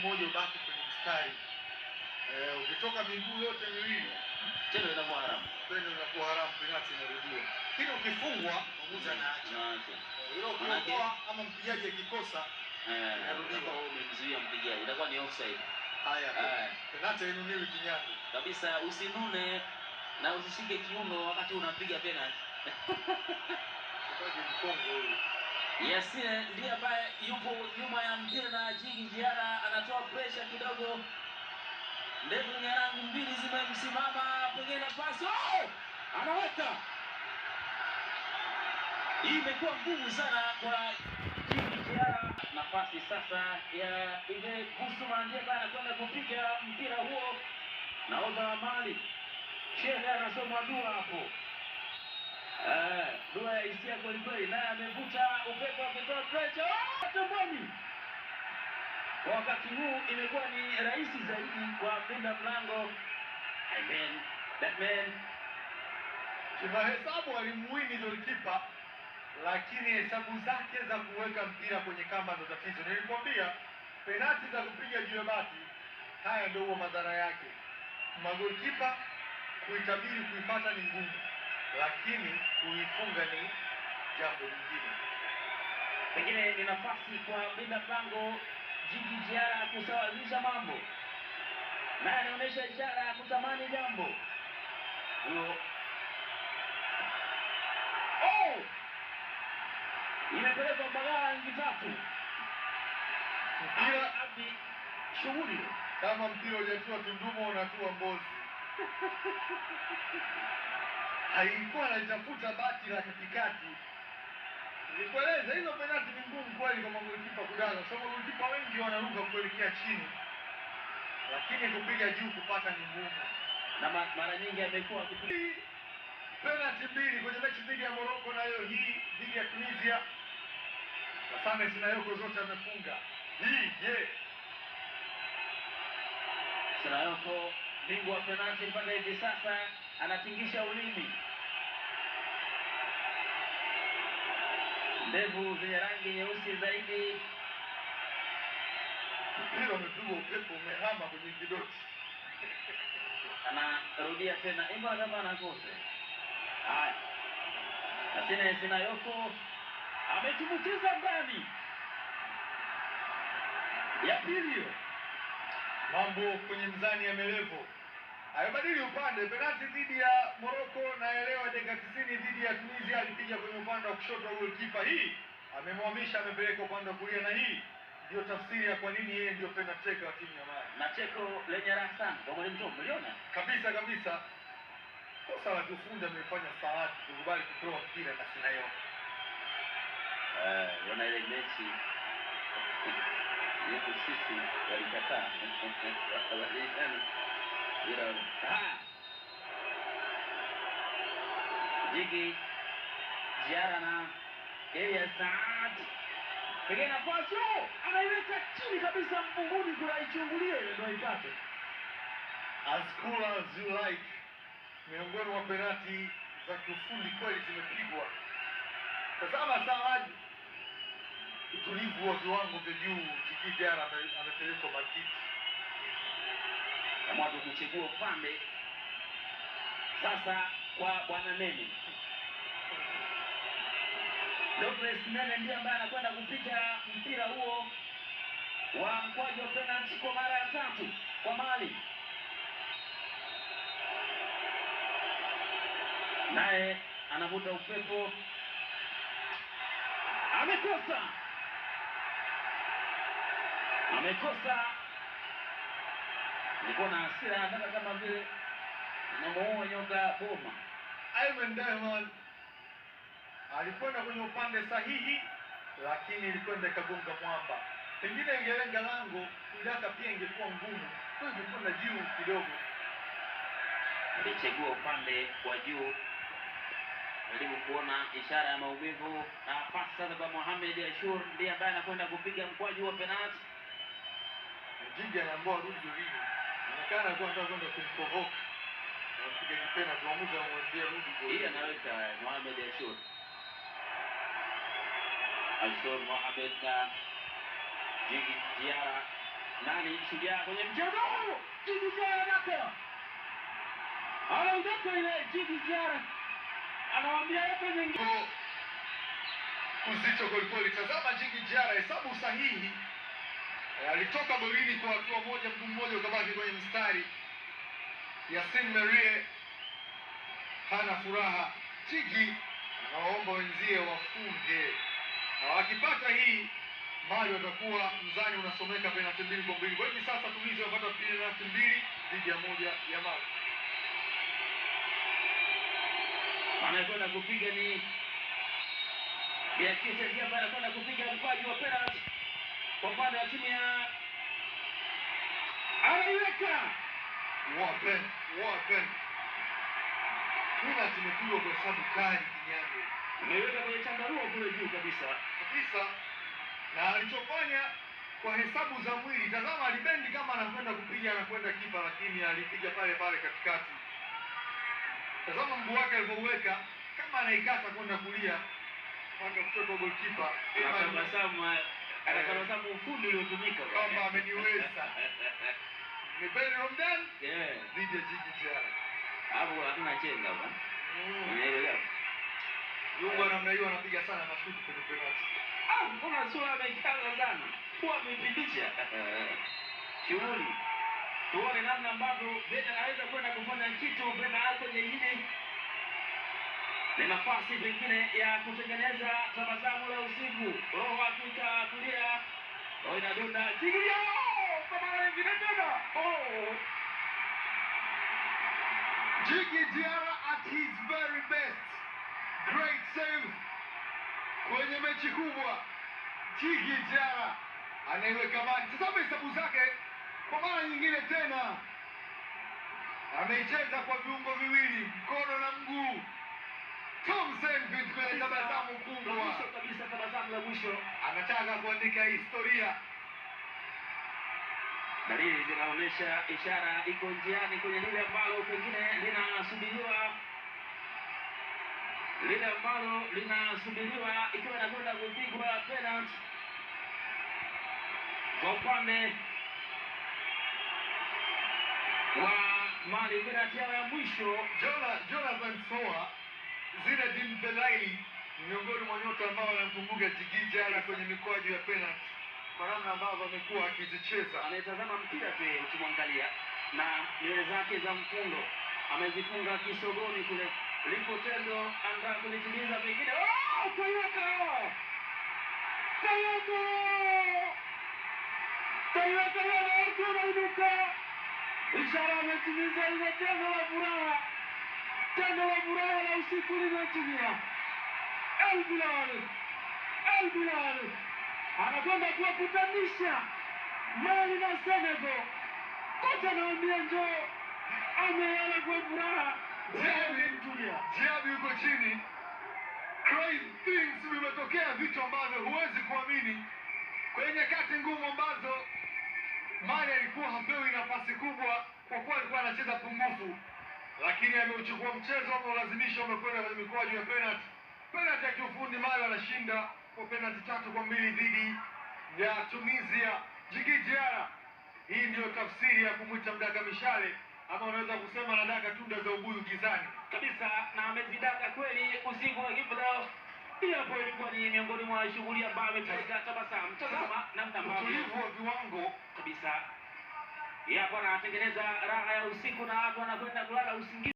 mmoja ubaki kwenye mstari. Ukitoka miguu yote miwili tendo inakuwa haramu. Tendo inakuwa haramu, penalti inarudiwa. Lakini ukifungwa mwamuzi anaacha. Hilo ukiokoa ama mpigaji akikosa inarudiwa. Umemzuia mpigaji, itakuwa ni offside. Haya, penalti hainuniwi kinyago. Kabisa, usinune na usishike kiuno wakati unapiga penalti. Mchezaji mkongo huyu. Yasine ndiye ambaye yupo nyuma ya mpira na Djigui Diarra anatoa pressure kidogo. Ndevu nyarangu mbili zimemsimama, pengine nafasi. Oh! Anaweka. Hii imekuwa ngumu sana kwa Djigui Diarra. Nafasi sasa ya ile Gusuma ndiye ambaye anakwenda kupiga mpira huo. Nahodha wa Mali. Shehe anasoma dua hapo. Dua ya hisia kweli kweli, naye amevuta upepo akitoa pressure. Oh, tumboni. Kwa wakati huu imekuwa ni rahisi zaidi kwa mlinda mlango. Amen. That man. Kimahesabu alimuwini goalkeeper, lakini hesabu zake za kuweka mpira kwenye kamba ndo tatizo. Nilikwambia penalti za kupiga juu ya bati, haya ndio huwa madhara yake. Magolikipa kuitabiri kuipata ni ngumu, lakini kuifunga ni jambo lingine. Pengine ni nafasi kwa mlinda mlango Djigui Diarra kusawazisha mambo. Naye anaonyesha ishara ya kutamani jambo. Huyo. Oh! Imepelekwa Mbagala rangi tatu. Mpira Abdi shughuli. Kama mpira hujatua Tunduma unatua Mbozi. Haikuwa anaitafuta bati la katikati. Nilikueleza hizo penalti ni ngumu kweli kwa magolikipa kudaka, kwa sababu magolikipa wengi wanaruka kuelekea chini, lakini kupiga juu kupata ni ngumu. Na mara nyingi amekuwa akipiga penalti mbili kwenye mechi dhidi ya Morocco na hiyo hii dhidi ya Tunisia. Lassana Sinayoko zote amefunga. Hii je? Sinayoko bingwa wa penalti mpaka hivi sasa anatingisha ulimi. Ndevu zenye rangi nyeusi zaidi. Mpira umepigwa upepo umehama kwenye kidoti. Anarudia tena imba kama anakosa. Haya. Lassana Sinayoko ametumbukiza ndani. Ya pili. Mambo kwenye mzani ya melevo. Ayobadili upande, penalti dhidi ya Morocco naelewa dakika 90 dhidi ya Tunisia alipiga kwenye upande wa kushoto wa goalkeeper. Hii amemhamisha amepeleka upande wa kulia, na hii ndio tafsiri ya kwa nini yeye ndio penalty taker wa timu ya Mali. Na cheko lenye raha sana kwa mwalimu Tom, uliona? Kabisa kabisa. Kosa la kufunga amefanya Saad kukubali kutoa mpira na Sinayoko. Wana ile mechi yetu sisi walikataa. Djigui Diarra na Elias Saad. Pengine nafasi, anaiweka chini kabisa mvunguni, kuna ichungulie ile ndio ipate. As cool as you like. Miongoni mwa penalti za kiufundi kweli zimepigwa. Tazama Saad, utulivu wa viwango vya juu. Djigui Diarra amepelekwa makiti. Kama kuchukua upande sasa kwa bwana Nene. Douglas Nene ndiye ambaye anakwenda kupiga mpira huo wa mkwaju wa penalti kwa mara ya tatu kwa Mali. Naye anavuta upepo. Amekosa. Amekosa. Nilikuwa na hasira, nataka kama vile namuua nyoka boma. Ayman Diamond alikwenda kwenye upande sahihi, lakini ilikwenda ikagonga mwamba. Pengine ingelenga lango, ilaka pia ingekuwa ngumu. Kwa hiyo ingekuwa juu kidogo. Alichagua upande wa juu. Jaribu kuona ishara ya maumivu. Na pasi sasa kwa Mohamed Ashur ndiye ambaye anakwenda kupiga mkwaju wa penalti. Djigui anaambiwa rudi golini. Inaonekana alikuwa anataka kwenda kumprovoke. Mpigaji penalti mwamuzi anamwambia rudi golini. Hii anaweka Mohamed Ashur. Ashur Mohamed na Djigui Diarra Nani shujaa kwenye mchezo huu? Djigui Diarra daka. Anaidaka ile Djigui Diarra. Anawaambia yote nyingine. Uzito kwelikweli. Tazama Djigui Diarra, hesabu sahihi. Alitoka golini kwa hatua moja, mguu mmoja ukabaki kwenye mstari. Yasin Merie hana furaha. Djigui anawaomba wenzie wafunge, na wakipata hii Mali watakuwa mzani unasomeka penalti 2-2. Kwa hivi sasa Tunisia wamepata penalti 2-1 ya Mali. Anakwenda kupiga ni Beatrice Diaba, anakwenda kupiga mkwaju wa penalti kwa upande wa timu ya, anaiweka Wapen, wapen. Penalti imepigwa kwa hesabu kali kinyame. Ameiweka kwenye chandarua kule juu kabisa. Kabisa. Na alichofanya kwa hesabu za mwili, tazama alibendi kama anakwenda kupiga, anakwenda kipa, lakini alipiga pale pale katikati. Tazama mguu wake alivyouweka kama anaikata kwenda kulia kwenda kushoto goalkeeper. Anatabasamu, anatabasamu ufundi uliotumika kama ameniweza. Ni Ben Romdan dhidi ya Djigui Diarra. Hapo hakuna chenga bwana. Unaelewa? Yungu namna hiyo anapiga sana mashuti kwenye penalti. Ah, mbona sura ameikaza sana? Huwa ameipindisha. Shughuli. Tuone namna ambavyo Ben anaweza kwenda kufanya kitu. Ben ako nyingine. Ni nafasi pengine ya kutengeneza tabasamu la usiku. Roho Afrika kulia. Roho inadunda. Djigui! Kwa mara nyingine tena. Oh. Djigui Diarra at his very best. Great save kwenye mechi kubwa. Djigui Diarra anaiweka mali. Tazama hesabu zake kwa mara nyingine tena. Ameicheza kwa viungo viwili, mkono na mguu. Tom Saintfiet kwenye tabasamu kubwa. Mwisho kabisa, tabasamu la mwisho. Anataka kuandika historia. Dalili zinaonyesha ishara iko njiani kwenye lile ambalo pengine linasubiriwa. Lile ambalo linasubiriwa ikiwa inakwenda kupigwa penalty kwa upande wa Mali, penalty yao ya mwisho. Jonathan Soa, Zinedine Belaili ni miongoni mwa nyota ambao wanamkumbuka Djigui Diarra kwenye mikwaju ya penalty kwa namna ambavyo amekuwa akizicheza. Anayetazama mpira tu yeye ukimwangalia, na nywele zake za mfundo amezifunga kisogoni kule. Lipo tendo anataka kulitimiza pengine. Oh, Toyota! Toyota! Toyota wanawake wanainuka. Ishara ametimiza ile tendo la furaha. Tendo la furaha la usiku limetimia. El Bilal! El Bilal anakwenda kuwakutanisha Mali na Senegal. Kocha anawaambia njoo, amelala kwa furaha. Diaby yuko chini. Crazy things vimetokea, vitu ambavyo huwezi kuamini kwenye nyakati ngumu ambazo Mali alikuwa hapewi nafasi kubwa kwa kuwa alikuwa anacheza pungufu, lakini ameuchukua mchezo, ameulazimisha, umekwenda kwenye mikwaju ya penalty. Penalty ya kiufundi, Mali anashinda kwa penalty 3-2 dhidi ya Tunisia. Djigui Diarra, hii ndiyo tafsiri ya kumwita mdaka mishale, ama unaweza kusema anadaka tunda za ubuyu gizani kabisa, na amezidaka kweli usiku wa leo. Hii hapo ilikuwa ni miongoni mwa shughuli ambayo ametaweka tabasamu. Tazama namna ambavyo utulivu wa viwango kabisa. Hapo anatengeneza raha ya usiku na watu wanakwenda kulala usingizi.